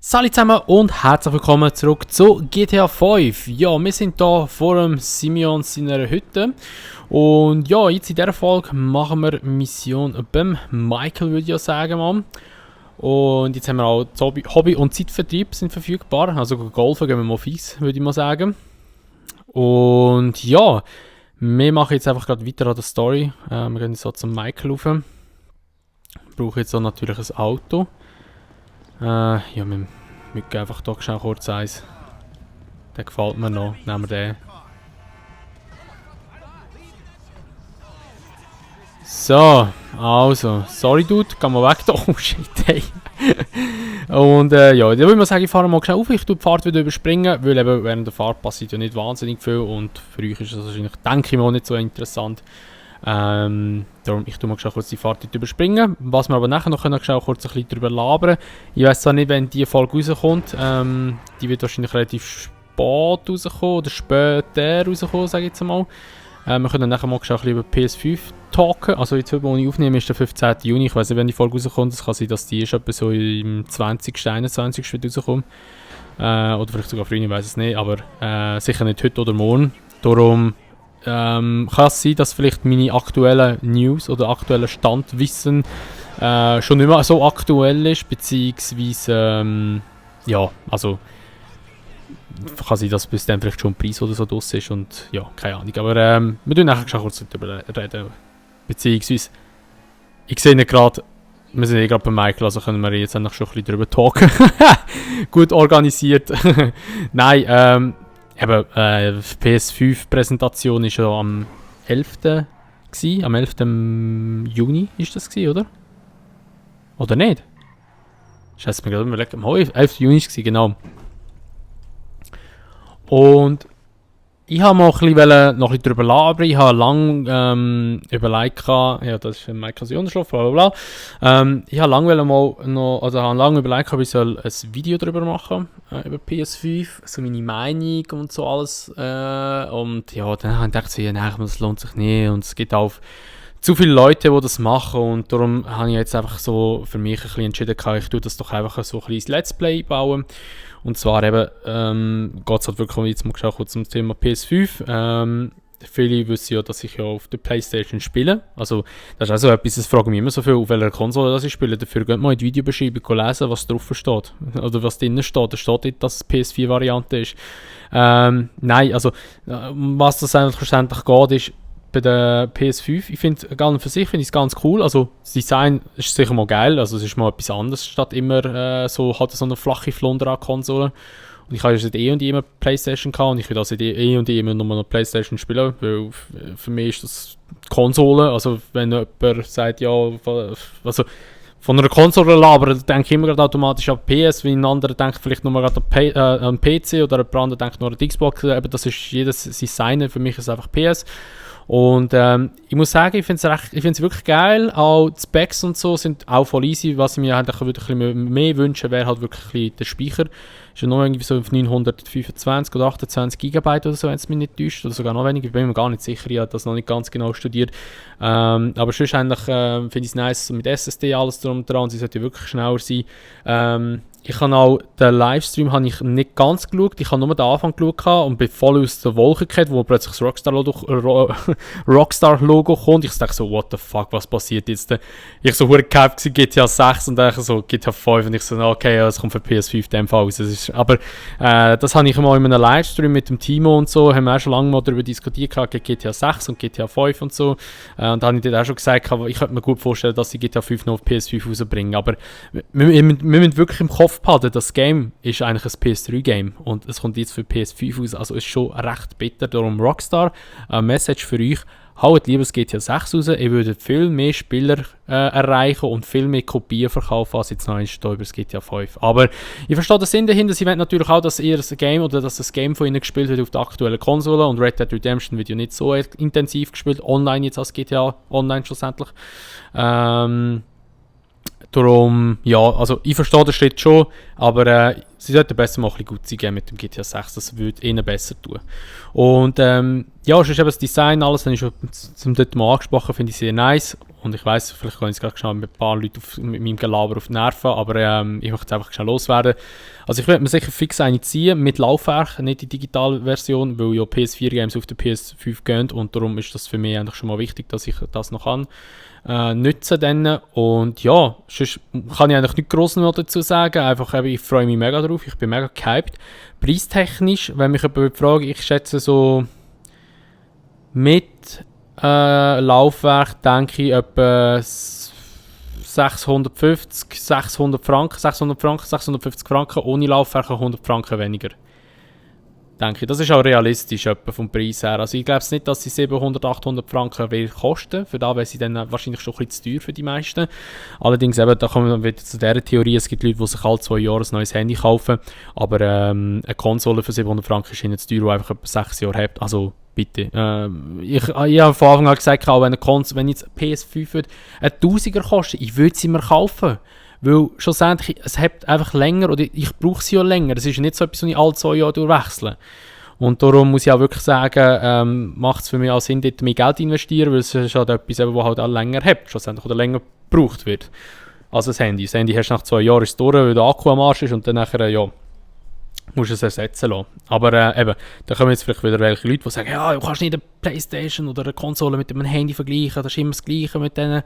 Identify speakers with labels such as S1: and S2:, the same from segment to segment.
S1: Salut zusammen und herzlich willkommen zurück zu GTA 5. Ja, wir sind hier vor dem Simeon seiner Hütte. Und ja, jetzt in dieser Folge machen wir Mission beim Michael, würde ich ja sagen, Mann. Und jetzt haben wir auch Hobby- und Zeitvertrieb sind verfügbar. Also golfen gehen wir mal fies, würde ich mal sagen. Und ja, wir machen jetzt einfach gerade weiter an der Story. Wir gehen jetzt so zum Michael rauf. Ich brauche jetzt auch natürlich ein Auto. Ja, wir gehen einfach hier schnell kurz eins. Der gefällt mir noch. Nehmen wir den. So, also. Sorry, Dude. Geh mal weg da. Oh, shit, hey. Und ja, da würde ich sagen, ich fahre mal schnell auf. Ich tue die Fahrt wieder überspringen, weil eben während der Fahrt passiert ja nicht wahnsinnig viel. Und für euch ist das wahrscheinlich, denke ich mal, nicht so interessant. Darum, ich tue mal schnell kurz die Fahrt überspringen. Was wir aber nachher noch können, schnell kurz ein bisschen darüber labern. Ich weiß zwar nicht, wenn die Folge rauskommt. Die wird wahrscheinlich relativ spät rauskommen oder später rauskommen, sage ich jetzt mal. Wir können nachher mal schnell ein bisschen über PS5 talken. Also jetzt, wo ich aufnehme, ist der 15. Juni. Ich weiß nicht, wenn die Folge rauskommt. Es kann sein, dass die etwa so im 20., 21. wird rauskommen. Oder vielleicht sogar früher, ich weiß es nicht. Aber sicher nicht heute oder morgen. Darum kann es sein, dass vielleicht meine aktuellen News oder aktuelle Standwissen schon nicht mehr so aktuell ist, beziehungsweise ja, also kann sein, dass bis dann vielleicht schon ein Preis oder so draus ist und ja, keine Ahnung, aber wir tun nachher schon kurz darüber reden, beziehungsweise ich sehe nicht gerade, wir sind gerade bei Michael, also können wir jetzt eigentlich schon ein bisschen darüber talken. Gut organisiert. Nein, eben, PS5-Präsentation war ja am 11. Gewesen, am 11. Juni ist das gewesen, oder? Oder nicht? Scheiße, mir gerade überlegt, am 11. Juni war es, genau. Und ich habe mal noch ein bisschen darüber labern. Ich habe lange überlegt, ja, das ist Michaels Unterschrift, bla bla bla. Ich habe lange überlegt, ob ich soll ein Video darüber machen über PS5, so meine Meinung und so alles. Und ja, dann habe ich gedacht, so, ja, nein, das lohnt sich nicht. Und es gibt auch zu viele Leute, die das machen. Und darum habe ich jetzt einfach so für mich ein bisschen entschieden, ich tue das doch einfach so ein kleines Let's Play bauen. Und zwar eben, geht es halt wirklich jetzt mal kurz zum Thema PS5. Viele wissen ja, dass ich ja auf der Playstation spiele. Also, das ist auch so etwas, das fragen mich immer so viel, auf welcher Konsole das ich spiele. Dafür geht mal in die Videobeschreibung lesen, was drauf steht. Oder was drinnen steht. Da steht nicht, dass es PS4-Variante ist. Nein, also, was das eigentlich verständlich geht, ist, bei der PS5, ich finde für sich finde ich es ganz cool, also das Design ist sicher mal geil, also es ist mal etwas anderes, statt immer so eine flache Flundra-Konsole. Und ich habe ja seit und immer Playstation gehabt und ich will also seit und immer nur noch Playstation spielen, weil für mich ist das Konsole, also wenn jemand sagt, ja, also von einer Konsole labern, dann denke ich immer gerade automatisch an PS, wie ein anderer denkt vielleicht nur gerade an PC oder ein anderer denkt nur an die Xbox, eben das ist jedes sein, für mich ist es einfach PS. Und ich muss sagen, ich finde es wirklich geil. Auch die Specs und so sind auch voll easy. Was ich mir eigentlich ein bisschen mehr wünschen, wäre halt wirklich der Speicher. Ist ja noch irgendwie so auf 925 oder 28 GB oder so, wenn es mich nicht täuscht. Oder sogar noch weniger. Ich bin mir gar nicht sicher. Ich habe das noch nicht ganz genau studiert. Aber sonst eigentlich finde ich es nice mit SSD alles drum und dran. Sie sollte wirklich schneller sein. Ich habe auch den Livestream habe ich nicht ganz geschaut. Ich habe nur den Anfang geschaut und bin voll aus der Wolke gefallen, wo plötzlich das Rockstar-Logo kommt. Ich dachte so, what the fuck, was passiert jetzt? Ich so verdammt gehypt GTA 6 und dann so GTA 5 und ich so, okay, ja, es kommt für PS5 in dem Fall raus. Aber das habe ich mal in einem Livestream mit dem Timo und so, haben wir auch schon lange mal darüber diskutiert, gegen GTA 6 und GTA 5 und so. Und da habe ich dir auch schon gesagt, ich könnte mir gut vorstellen, dass sie GTA 5 noch auf PS5 rausbringen. Aber wir müssen wirklich im Kopf behalten, das Game ist eigentlich ein PS3-Game und es kommt jetzt für PS5 raus, also ist schon recht bitter. Darum Rockstar, eine Message für euch, haut lieber das GTA 6 raus, ihr würdet viel mehr Spieler erreichen und viel mehr Kopien verkaufen, als jetzt noch über das GTA 5. Aber ich verstehe den Sinn dahinter, sie wollen natürlich auch, dass ihr das Game oder dass das Game von ihnen gespielt wird auf der aktuellen Konsole und Red Dead Redemption wird ja nicht so intensiv gespielt, online jetzt als GTA Online schlussendlich. Darum, ja, also ich verstehe den Schritt schon, aber sie sollten besser mal ein bisschen gut sein mit dem GTA 6, das würde ihnen besser tun. Und ja, es ist eben das Design, alles, habe ich schon zum dritten Mal angesprochen, finde ich sehr nice. Und ich weiss, vielleicht kann ich es gerade schnell mit ein paar Leuten mit meinem Gelaber auf die Nerven, aber ich möchte es einfach schnell loswerden. Also ich werde mir sicher fix eine ziehen, mit Laufwerk, nicht die digitale Version, weil ja PS4-Games auf der PS5 gehen und darum ist das für mich eigentlich schon mal wichtig, dass ich das noch kann. Nutzen dann. Und ja, sonst kann ich eigentlich nicht gross noch dazu sagen. Einfach, ich freue mich mega drauf, ich bin mega gehypt. Preistechnisch, wenn mich jemand fragt, ich schätze so mit Laufwerk, denke ich etwa 650, 650 Franken, ohne Laufwerk 100 Franken weniger. Denke ich. Das ist auch realistisch etwa vom Preis her. Also ich glaube nicht, dass sie 700, 800 Franken will kosten. Für da wäre sie dann wahrscheinlich schon ein bisschen zu teuer für die meisten. Allerdings eben, da kommen wir wieder zu dieser Theorie. Es gibt Leute, die sich alle 2 Jahre ein neues Handy kaufen. Aber eine Konsole für 700 Franken ist ihnen zu teuer, die einfach etwa 6 Jahre hat. Also bitte. Ich habe von Anfang an gesagt, auch wenn jetzt PS5 einen Tausiger kostet, ich würde sie mir kaufen. Weil schlussendlich, es hat einfach länger, oder ich brauche sie ja länger. Es ist nicht so etwas, was ich alle 2 Jahre durchwechsle. Und darum muss ich auch wirklich sagen, macht es für mich auch Sinn, dort mehr Geld investieren, weil es ist halt etwas, was halt auch länger hat, schlussendlich, oder länger gebraucht wird. Also das Handy. Das Handy hast du nach 2 Jahren durch, weil der Akku am Arsch ist und dann nachher, ja, musst du es ersetzen lassen. Aber eben, da kommen jetzt vielleicht wieder welche Leute, die sagen, ja, du kannst nicht eine Playstation oder eine Konsole mit einem Handy vergleichen, das ist immer das Gleiche mit denen.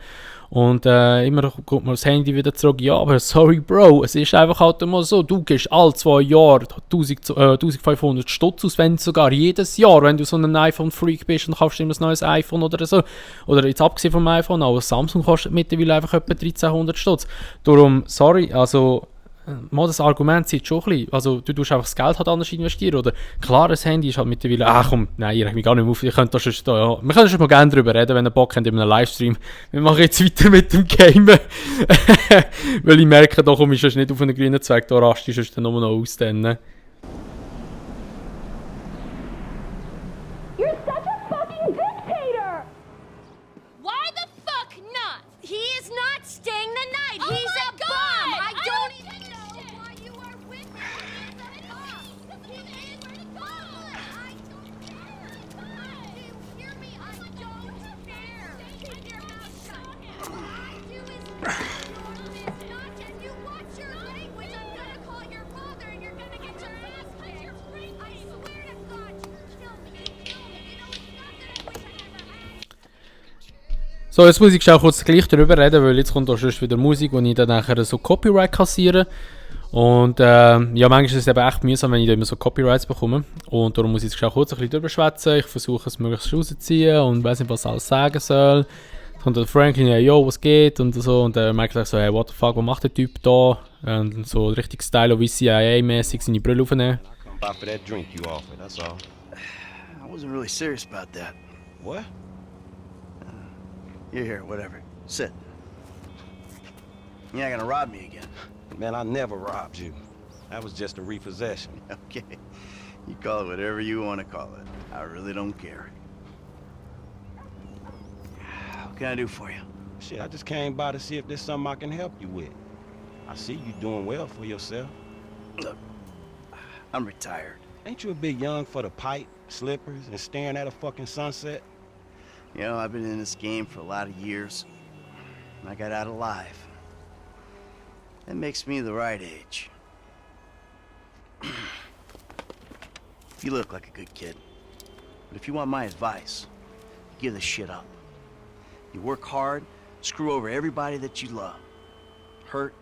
S1: Und immer kommt man das Handy wieder zurück, ja, aber sorry Bro, es ist einfach halt immer so, du gehst alle 2 Jahre 1500 Stutz aus, wenn sogar jedes Jahr, wenn du so ein iPhone-Freak bist und kaufst immer ein neues iPhone oder so. Oder jetzt abgesehen vom iPhone, auch Samsung kostet mittlerweile einfach etwa 1300 Stutz. Darum, sorry, also mal das Argument sieht schon ein bisschen, also du tust einfach das Geld halt anders investieren, oder klar, das Handy ist halt mittlerweile, komm, nein, ich reg mich gar nicht mehr auf, wir können schon mal gerne darüber reden, wenn ihr Bock habt in einem Livestream. Wir machen jetzt weiter mit dem Game, weil ich merke, da komme ich sonst nicht auf einen grünen Zweig, da raste ich sonst dann nur noch aus. Dann.
S2: You're such a fucking dictator! Why the fuck not? He is not staying the night. Oh He's a God! Bum. I don't even know why you are with him. He is a bum. He is where to go. I don't care. You hear me? I don't care. Keep your mouth shut. All I do is your business, and you watch your language. I'm gonna call your father, and you're gonna get your ass kicked. I swear to God, you kill me. You know it's not gonna be.
S1: So, jetzt muss ich auch kurz gleich darüber reden, weil jetzt kommt auch schon wieder Musik, wo ich dann nachher so Copyright kassiere. Und ja, manchmal ist es eben echt mühsam, wenn ich da immer so Copyrights bekomme. Und darum muss ich jetzt auch kurz ein bisschen drüber schwätzen. Ich versuche es möglichst rauszuziehen und weiß nicht, was ich alles sagen soll. Dann kommt der Franklin, ja, yo, was geht? Und so. Und er merkt so, hey, what the fuck, was macht der Typ da? Und so richtig Style wie CIA-mäßig seine Brille aufnehmen.
S3: I come by for that drink you offered, that's all.
S4: I wasn't really serious about that.
S3: What?
S4: You're here, whatever. Sit. You're not gonna rob me again.
S3: Man, I never robbed you. That was just a repossession.
S4: Okay. You call it whatever you want to call it. I really don't care. What can I do for you?
S3: Shit, I just came by to see if there's something I can help you with. I see you doing well for yourself.
S4: Look, I'm retired.
S3: Ain't you a bit young for the pipe, slippers, and staring at a fucking sunset?
S4: You know, I've been in this game for a lot of years. And I got out alive. That makes me the right age. You look like a good kid. But if you want my advice, give this shit up. You work hard, screw over everybody that you love. Hurt,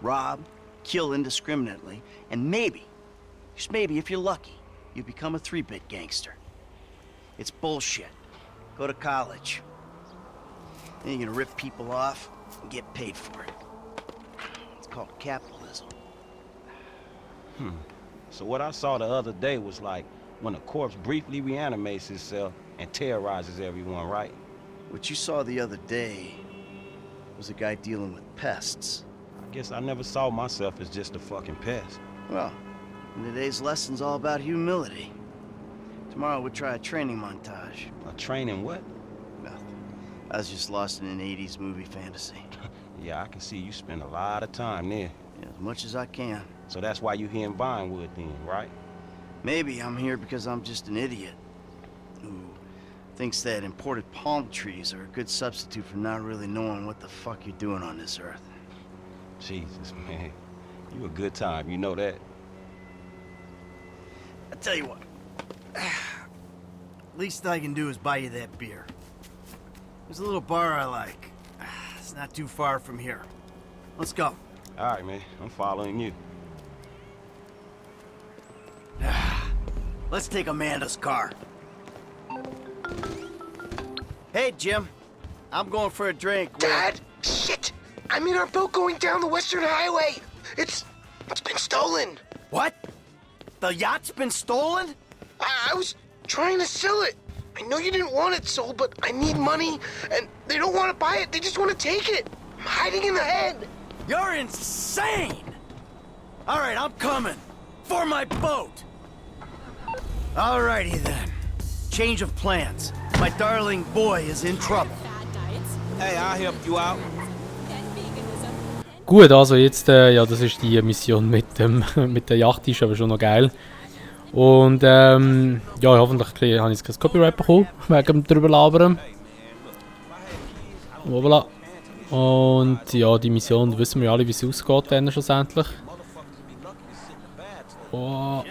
S4: rob, kill indiscriminately, and maybe, just maybe if you're lucky, you become a 3-bit gangster. It's bullshit. Go to college. Then you're gonna rip people off and get paid for it. It's called capitalism.
S3: So what I saw the other day was like when a corpse briefly reanimates itself and terrorizes everyone, right?
S4: What you saw the other day was a guy dealing with pests.
S3: I guess I never saw myself as just a fucking pest.
S4: Well, today's lesson's all about humility. Tomorrow we'll try a training montage.
S3: A training what?
S4: Nothing. I was just lost in an 80s movie fantasy.
S3: Yeah, I can see you spend a lot of time there.
S4: Yeah, as much as I can.
S3: So that's why you here in Vinewood then, right?
S4: Maybe I'm here because I'm just an idiot who thinks that imported palm trees are a good substitute for not really knowing what the fuck you're doing on this earth.
S3: Jesus, man. You a good time, you know that?
S4: I tell you what. Least I can do is buy you that beer. There's a little bar I like. It's not too far from here. Let's go.
S3: All right, man. I'm following you.
S4: Let's take Amanda's car. Hey, Jim. I'm going for a drink.
S5: Dad! Shit! I'm in our boat going down the Western Highway! It's been stolen!
S4: What? The yacht's been stolen?
S5: I was trying to sell it. I know you didn't want it sold, but I need money, and they don't want to buy it. They just want to take it. I'm hiding in the head.
S4: You're insane! All right, I'm coming. For my boat! Alrighty then. Change of plans. My darling boy is in trouble.
S3: Hey, I'll help you out.
S1: Gut, also jetzt, ja, das ist die Mission mit der Yacht, die ist aber schon noch geil. Und ja, hoffentlich habe ich jetzt kein Copyright bekommen, wegen dem drüber labern. Voilà. Und ja, die Mission, wissen wir alle, wie es ausgeht dann schlussendlich. Oh.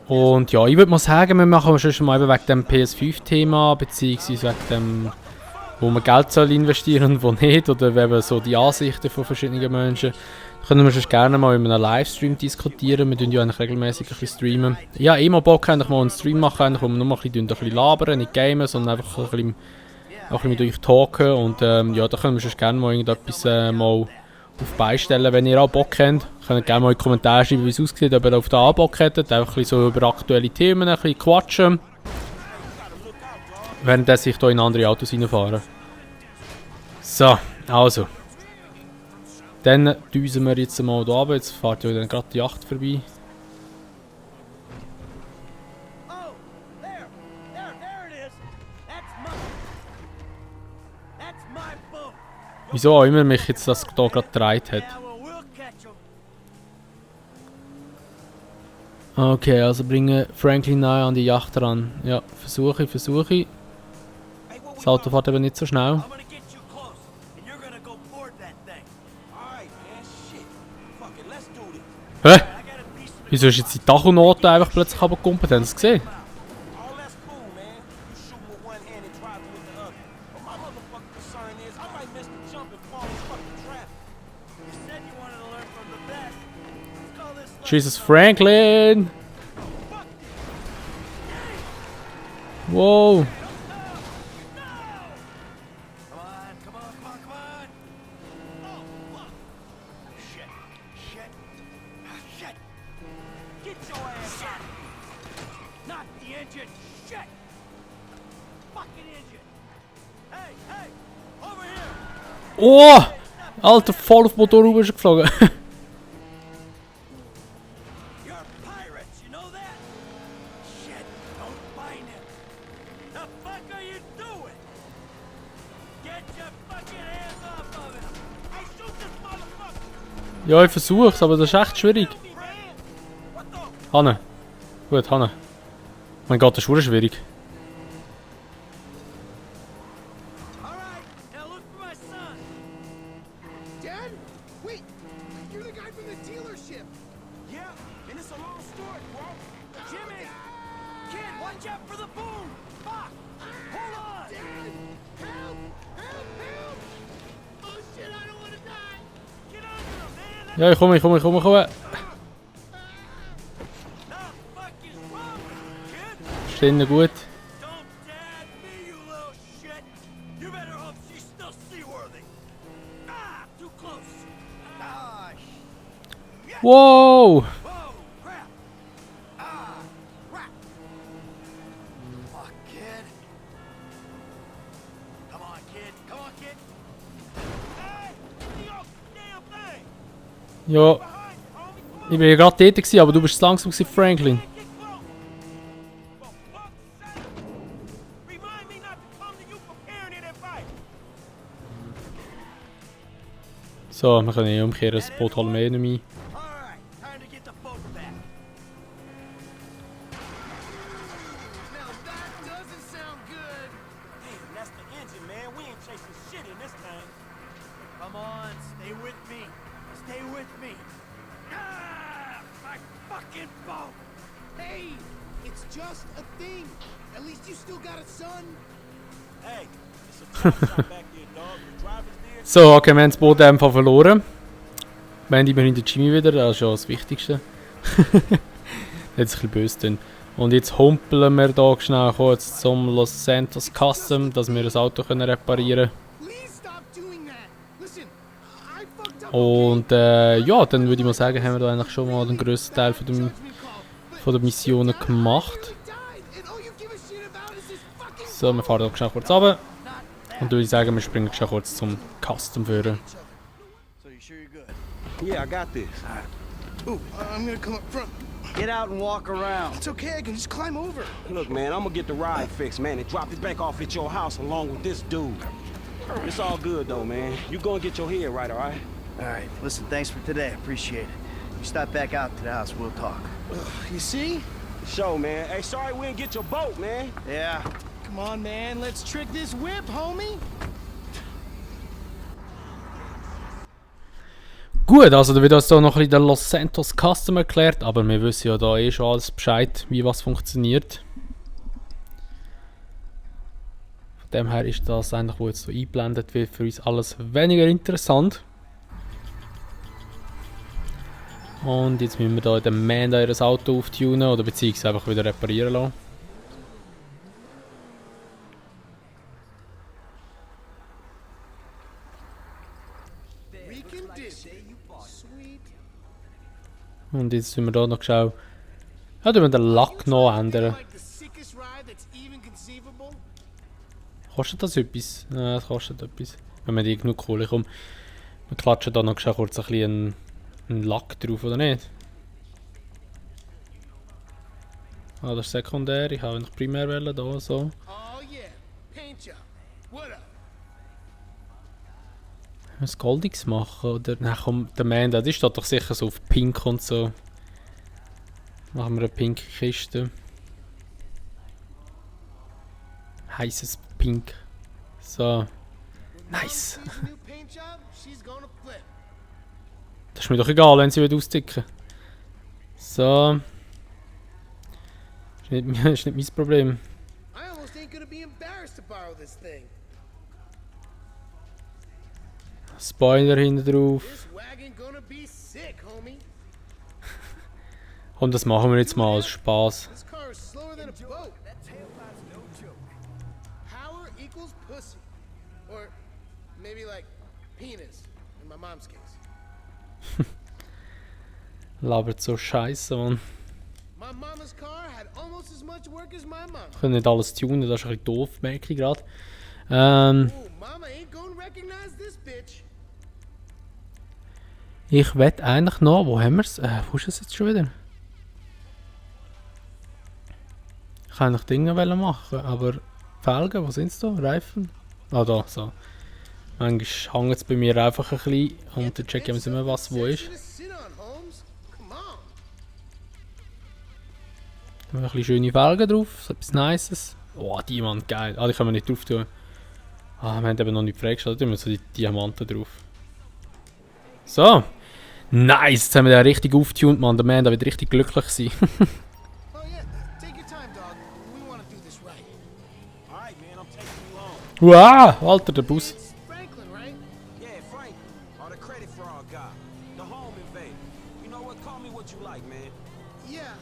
S1: Und ja, ich würde mal sagen, wir machen schon mal wegen dem PS5-Thema, beziehungsweise wegen dem, wo man Geld soll investieren und wo nicht, oder eben so die Ansichten von verschiedenen Menschen. Können wir schon gerne mal in einem Livestream diskutieren. Wir tun ja eigentlich regelmäßig ein bisschen streamen. Ich habe immer Bock, eigentlich mal einen Stream machen, wo wir nur mal ein bisschen labern, nicht gamen, sondern einfach ein bisschen, auch ein bisschen mit euch talken. Und ja, da können wir schon gerne mal irgendetwas mal auf beistellen. Wenn ihr auch Bock habt, könnt ihr gerne mal in die Kommentare schreiben, wie es aussieht, ob ihr auf den Bock hättet. Einfach ein bisschen so über aktuelle Themen ein bisschen quatschen. Während ich hier in andere Autos reinfahren. So, also. Dann düsen wir jetzt mal hier runter. Jetzt fährt ja dann gerade die Yacht vorbei.
S4: Oh, there it is. That's my boat.
S1: Wieso auch immer mich jetzt das hier gerade gedreht hat.
S4: Yeah, well, we'll catch 'em.
S1: Okay, also bringen Franklin nahe an die Yacht ran. Ja, versuche ich. Das Auto fährt eben nicht so schnell.
S4: I'm gonna get you close, and you're gonna go board that thing.
S3: All right, man. Shit. Fuck it, let's do this.
S1: Hä?
S4: I got a piece of
S1: Wieso ist jetzt die Tachonote einfach plötzlich abgekumpelt? Haben Sie es gesehen?
S3: All that's cool, man. You shoot with one hand and drive with the other. But my motherfucking concern is I might miss the jump and fall in fucking traffic.
S4: You said you wanted to learn from the best. Let's call this
S1: Jesus Franklin! Wow!
S4: Come on. Oh, fuck. Shit. Get your ass out. Not the engine. Shit. Fucking engine. Hey, over here.
S1: Oh! Alter, voll auf den Motor rüber ist er geflogen.
S4: You're pirates, you know that? Shit, don't find him. The fuck are you doing? Get your fucking hands off of him. I shoot this motherfucker.
S1: Ja, ich versuch's, aber das ist echt schwierig.
S4: What the?
S1: Hanne. Gut, Hanne. Mein Gott, das ist verdammt schwierig.
S4: All right, now look for my son.
S5: Dad? Wait! You're the guy from the dealership!
S3: Yeah, and it's a long story, bro.
S4: Jimmy! Kid, watch out for the boom! Fuck! Hold on!
S5: Dad! Help! Help! Oh shit, I don't wanna die!
S4: Get under him, man!
S1: Ja, ich komme.
S4: What the fuck is wrong with you, kid?
S1: Ist drinnen gut.
S4: Don't dad me, you little shit! You better hope she's still seaworthy! Ah, too close! Ah,
S1: Wow!
S4: whoa, crap! Ah, crap! Fuck, kid! Come on, kid! Hey, get the old damn thing!
S1: Ja,
S4: Behind you, homie! Come on!
S1: ich war ja gerade tätig gewesen, aber du bist zu langsam gewesen, Franklin.
S4: Get close! For fuck's sake! Remind me not to come to you preparing it and fight!
S1: So, wir können umkehren, das Boot holen wir eh nicht mehr.
S4: Alright, time to get
S5: fucking fault. Hey, it's just a thing. At least you still got a son.
S3: Hey, it's a chop shop back there, dog. The driver's there.
S1: So, okay, wir haben das Boot einfach verloren. Wir haben immerhin den Jimmy wieder, das ist ja das Wichtigste. Jetzt ein bisschen böse tun. Und jetzt humpeln wir hier schnell kurz zum Los Santos Custom, dass wir das Auto reparieren können.
S5: Please stop doing that. Listen, I fucked up.
S1: Und ja, dann würde ich mal sagen, haben wir da eigentlich schon mal den grössten Teil von der Missionen gemacht. So, wir fahren hier schnell kurz runter. Und dann würde ich sagen, wir springen schnell kurz zum Custom führen.
S4: So you sure you're good?
S3: Yeah, I got this.
S5: Ooh, I'm gonna come up front.
S4: Get out and walk around.
S5: It's okay, I can just climb over.
S3: Look, man, I'm gonna get the ride fixed, man, and drop it back off at your house along with this dude. It's all good, though, man. You go and get your head right, all right?
S4: All right, listen, thanks for today. I appreciate it. You stop back out to the house, we'll talk.
S5: You see?
S3: Show, man. Hey, sorry we didn't get your boat, man.
S4: Yeah.
S5: Come on, man, let's trick this whip, homie.
S1: Gut, also da wird uns hier noch ein bisschen der Los Santos Custom erklärt, aber wir wissen ja da eh schon alles Bescheid, wie was funktioniert. Von dem her ist das eigentlich, wo jetzt so eingeblendet wird, für uns alles weniger interessant. Und jetzt müssen wir da den Man da ihr Auto auftunen oder beziehungsweise einfach wieder reparieren lassen. Und jetzt müssen wir da noch schauen. Ja, da müssen wir den Lack noch ändern. Kostet das etwas? Nein, das kostet etwas. Wenn wir die genug Kohle kommen. Wir klatschen da noch kurz ein bisschen einen Lack drauf, oder nicht? Ah, das ist sekundär. Ich habe eigentlich primär wählen, da so.
S5: Oh yeah, paint job. What up?
S1: Was Goldiges machen, oder? Nein, komm, der Man, der steht doch sicher so auf Pink und so. Machen wir eine pinke Kiste. Heißes Pink. So. Nice.
S5: New paint job, she's gonna flip.
S1: Das ist mir doch egal, wenn sie austicken. So. Ist nicht mein Problem.
S5: I almost ain't gonna be embarrassed to borrow this thing.
S1: Spoiler hinten drauf.
S5: This wagon gonna be sick, homie.
S1: Und das machen wir jetzt mal als Spaß.
S5: This car is slower than a boat. That tailpipe's no joke. Power equals pussy. Or maybe like penis in my mom's case.
S1: Labert so scheiße, Mann.
S5: My mama's car had almost as much work as my mama.
S1: Ich kann nicht alles tunen, das ist ein bisschen doof, merke ich gerade.
S5: Ooh, mama ain't gonna recognize this bitch.
S1: Ich wette eigentlich noch, wo haben wir es? Wo ist es jetzt schon wieder? Ich kann eigentlich Dinge machen, aber Felgen, wo sind sie da? Reifen? Ah, da, so. Manchmal hängt es bei mir einfach ein bisschen und dann checken wir immer, was wo ist. Da haben wir ein bisschen schöne Felgen drauf, so etwas Nices. Oh, Diamant, geil. Ah, die können wir nicht drauf tun. Ah, wir haben eben noch nicht freigestellt, da tun wir so die Diamanten drauf. So. Nice, jetzt haben wir den richtig aufgetunt, Mann. Der Man da wird richtig glücklich sein.
S5: Oh yeah, take your time, dog. We want to do this right.
S3: All right, man, I'm taking you home.
S1: Wow, Alter, der Bus.
S5: It's Franklin, right?
S3: Yeah, Frank, or the credit fraud guy, the home invader. You know what? Call me what you like, man.
S5: Yeah.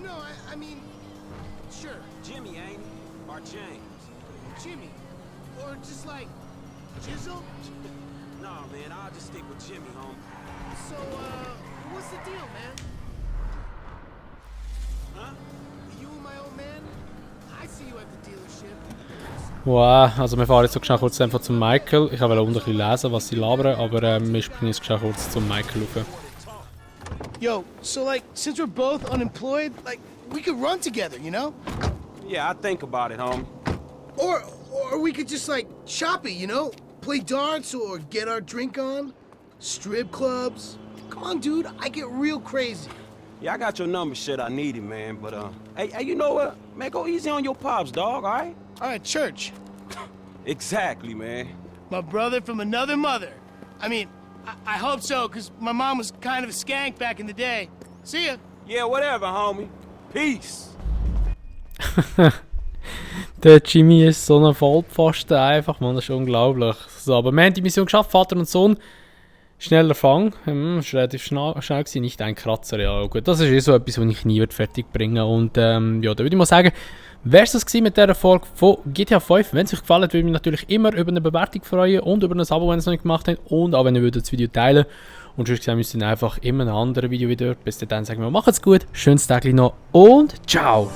S5: No, I mean, sure,
S3: Jimmy, ain't he? Or James?
S5: Jimmy, or just like Jizzle.
S3: Nah, man, I'll just stick with Jimmy, home.
S5: So, what's the deal, man?
S3: Huh?
S5: You and my old man? I see you at the dealership.
S1: Wow, also wir fahren jetzt so schnell kurz einfach zum Michael. Ich wollte unten ein bisschen lesen, was sie labern, aber wir springen jetzt schnell kurz zum Michael rauf.
S5: Yo, so like, since we're both unemployed, like, we could run together, you know?
S3: Yeah, I think about it, home.
S5: Or we could just like shop it, you know? Play darts or get our drink on. Strip clubs. Come on, dude, I get real crazy.
S3: Yeah, I got your number, shit. I need it, man. But hey, you know what? Man, go easy on your pops, dog. All right?
S5: All right, church.
S3: Exactly, man.
S5: My brother from another mother. I mean, I hope so, because my mom was kind of a skank back in the day. See ya.
S3: Yeah, whatever, homie. Peace.
S1: Der Jimmy ist so ein Vollpfosten einfach, man, das ist unglaublich. So, aber wir haben die Mission geschafft, Vater und Sohn. Schneller Fang, ist relativ schnell gewesen, nicht ein Kratzer, ja gut, das ist eh so etwas, was ich nie fertig bringen und ja, da würde ich mal sagen, wäre es das gewesen mit dieser Folge von GTA 5. Wenn es euch gefallen hat, würde ich mich natürlich immer über eine Bewertung freuen und über ein Abo, wenn ihr es noch nicht gemacht habt und auch wenn ihr das Video teilen und sonst gesehen müsst ihr einfach immer ein anderes Video wieder. Bis dann sagen wir, macht's gut, schönes Tag noch und ciao!